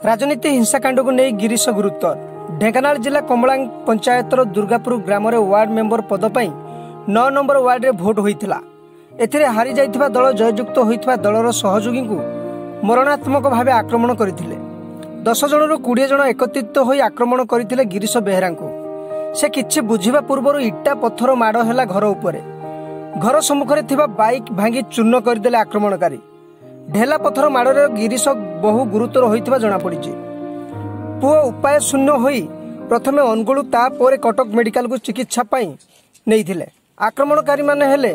ରାଜନୀତି ହିଂସାକାଣ୍ଡକୁ ନେଇ ଗିରିଶ ଗୁରୁତ୍ୱ। ଢେଙ୍କାନାଳ ଜିଲ୍ଲା କମଳାଙ୍ଗ ପଞ୍ଚାୟତର ଦୁର୍ଗାପୁର ଗ୍ରାମରେ ୱାର୍ଡ ମେମ୍ବର ପଦ ପାଇଁ 9 ନମ୍ବର ୱାର୍ଡରେ ଭୋଟ ହୋଇଥିଲା। ଏଥିରେ ହାରି ଯାଇଥିବା ଦଳ ଜୟଯୁକ୍ତ ହୋଇଥିବା ଦଳର ସହଯୋଗୀଙ୍କୁ ମରଣାତ୍ମକ ଭାବେ ଆକ୍ରମଣ କରିଥିଲେ। 10 ଜଣରୁ 20 ଜଣ ଏକତ୍ରିତ ହୋଇ ଆକ୍ରମଣ କରିଥିଲେ ଗିରିଶ ବେହେରାଙ୍କୁ। ସେ କିଛି ବୁଝିବା ପୂର୍ବରୁ ଇଟା ପଥର ମାଡ଼ ହେଲା ଘର ଉପରେ। ଘର ସମ୍ମୁଖରେ ଥିବା ବାଇକ୍ ଭାଙ୍ଗି ଚୂର୍ଣ୍ଣ କରିଦେଲେ ଆକ୍ରମଣକାରୀ। ଢେଲା ପଥର ମାଡ଼ରେ ଗିରିଶ ବହୁ ଗୁରୁତର ହୋଇଥିବା ଜଣାପଡ଼ିଛି। ପୁଅ ଉପାୟ ଶୂନ୍ୟ ହୋଇ ପ୍ରଥମେ ଅନୁଗୁଳ, ତାପରେ କଟକ ମେଡିକାଲକୁ ଚିକିତ୍ସା ପାଇଁ ନେଇଥିଲେ। ଆକ୍ରମଣକାରୀମାନେ ହେଲେ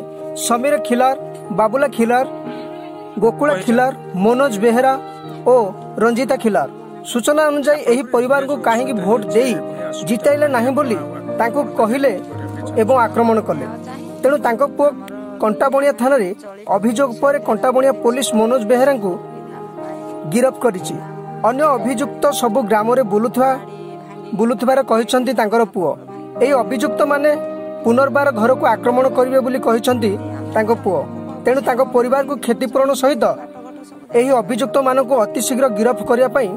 ସମୀର ଖିଲାର, ବାବୁଲା ଖିଲାର, ଗୋକୁଳ ଖିଲାର, ମନୋଜ ବେହେରା ଓ ରଞ୍ଜିତା ଖିଲାର। ସୂଚନା ଅନୁଯାୟୀ ଏହି ପରିବାରକୁ କାହିଁକି ଭୋଟ ଦେଇ ଜିତାଇଲେ ନାହିଁ ବୋଲି ତାଙ୍କୁ କହିଲେ ଏବଂ ଆକ୍ରମଣ କଲେ। ତେଣୁ ତାଙ୍କ ପୁଅ କଣ୍ଟାବଣିଆ ଥାନାରେ ଅଭିଯୋଗ ପରେ କଣ୍ଟାବଣିଆ ପୋଲିସ ମନୋଜ ବେହେରାଙ୍କୁ ଗିରଫ କରିଛି। ଅନ୍ୟ ଅଭିଯୁକ୍ତ ସବୁ ଗ୍ରାମରେ ବୁଲୁଥିବାର କହିଛନ୍ତି ତାଙ୍କର ପୁଅ। ଏହି ଅଭିଯୁକ୍ତମାନେ ପୁନର୍ବାର ଘରକୁ ଆକ୍ରମଣ କରିବେ ବୋଲି କହିଛନ୍ତି ତାଙ୍କ ପୁଅ। ତେଣୁ ତାଙ୍କ ପରିବାରକୁ କ୍ଷତିପୂରଣ ସହିତ ଏହି ଅଭିଯୁକ୍ତମାନଙ୍କୁ ଅତିଶୀଘ୍ର ଗିରଫ କରିବା ପାଇଁ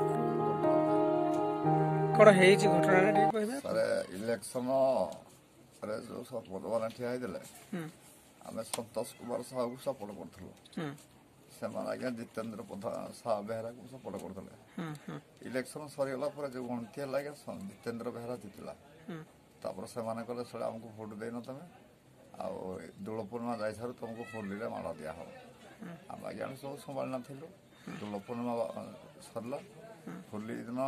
କଣ ହେଇଛି ଘଟଣାଟା ଟିକେ କହିବେ? ସାର୍, ଇଲେକ୍ସନରେ ଯୋଉ ସରପଞ୍ଚ ମାନେ ଠିଆ ହେଇଥିଲେ, ଆମେ ସନ୍ତୋଷ କୁମାର ସାହୁକୁ ସପୋର୍ଟ କରୁଥିଲୁ। ସେମାନେ ଆଜ୍ଞା ଜିତେନ୍ଦ୍ର ପ୍ରଧାନ ସାହୁ ବେହେରାକୁ ସପୋର୍ଟ କରୁଥିଲେ। ଇଲେକ୍ସନ ସରିଗଲା ପରେ ଯୋଉ ଗଣତି ହେଲା ଆଜ୍ଞା, ଜିତେନ୍ଦ୍ର ବେହେରା ଜିତିଲା। ତାପରେ ସେମାନେ କହିଲେ, ଶଳା, ଆମକୁ ଭୋଟ ଦେଇନ ତମେ, ଆଉ ଦୋଳ ପୂର୍ଣ୍ଣିମା ଯାଇସାରୁ ତମକୁ ହୋଲିରେ ମାଡ଼ ଦିଆହବ। ଆମେ ଆଜ୍ଞା ସବୁ ସମ୍ଭାଳି ନଥିଲୁ। ଦୋଳ ପୂର୍ଣ୍ଣିମା ସରିଲା, ହୋଲି ଦିନ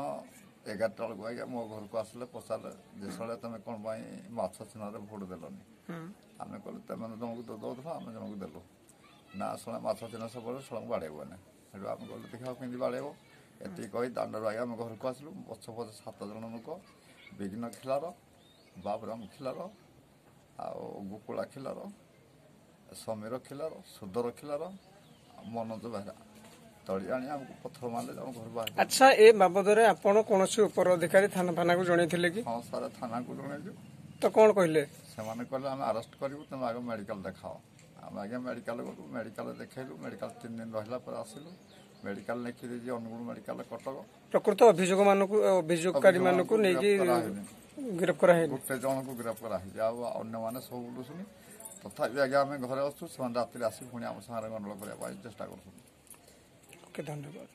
11ଟା ବେଳକୁ ଆଜ୍ଞା ମୋ ଘରକୁ ଆସିଲେ, ପଚାରିଲେ ଯେ ଶଳା, ତମେ କ'ଣ ପାଇଁ ମାଛ ଚିହ୍ନରେ ଭୋଟ ଦେଲନି? ଆମେ କହିଲୁ, ତମେ ଜଣକୁ ଦଉଥିଲ, ଆମେ ଜଣକୁ ଦେଲୁ। ନା, ଶଳା ମାଛ ଚିହ୍ନ ସବୁବେଳେ ଶଳାଙ୍କୁ ବାଡ଼େଇବନି। ସେଠୁ ଆମେ କହିଲୁ, ଦେଖିବା କେମିତି ବାଡ଼େଇବ। ଏତିକି କହି ଦାଣ୍ଡରୁ ଆଜ୍ଞା ଆମେ ଘରକୁ ଆସିଲୁ। ପଛ ପଛ 7 ଜଣ ଲୋକ, ବିଘ୍ନ ଖିଲାର, ବାବୁରାମ ଖିଲାର, ଆଉ ଗୋକୁଳା ଖିଲାର, ସମୀର ଖିଲାର, ସୁଦର ଖିଲାର, ମନୋଜ ବେହେରା ତଡ଼ି ଆଣି ଆମକୁ ପଥର ମାରିଲେ, ଆମ ଘରୁ ବାହାର। ଆଚ୍ଛା, ଏ ବାବଦରେ ଆପଣ କୌଣସି ଉପର ଅଧିକାରୀ ଥାନା ଫାନାକୁ ଜଣେଇଥିଲେ କି? ହଁ ସାର୍, ଥାନାକୁ ଜଣେଇଛୁ। ତ କଣ କହିଲେ? ସେମାନେ କହିଲେ, ଆମେ ଆରେଷ୍ଟ କରିବୁ, ତମେ ଆଗ ମେଡିକାଲ ଦେଖାଅ। ଆମେ ଆଜ୍ଞା ମେଡିକାଲ ଗଲୁ, ମେଡିକାଲ ଦେଖେଇଲୁ। ମେଡିକାଲ 3 ଦିନ ରହିଲା ପରେ ଆସିଲୁ। ମେଡିକାଲ ଲେଖିଦେଇଛି ଅନୁଗୁଳ ମେଡିକାଲ, କଟକ। ପ୍ରକୃତ ଅଭିଯୋଗ ମାନଙ୍କୁ, ଅଭିଯୋଗକାରୀ ମାନଙ୍କୁ ନେଇକି ଗିରଫ କରାହେଇନି? ଗୋଟେ ଜଣକୁ ଗିରଫ କରାହେଇଛି, ଆଉ ଅନ୍ୟମାନେ ସବୁ ବୁଲୁଛନ୍ତି। ତଥାପି ଆଜ୍ଞା ଆମେ ଘରେ ଅଛୁ, ସେମାନେ ରାତିରେ ଆସି ପୁଣି ଆମ ସାଙ୍ଗରେ ଗଣ୍ଡଗୋଳ କରିବା ପାଇଁ ଚେଷ୍ଟା କରୁଛନ୍ତି। ଓକେ, ଧନ୍ୟବାଦ।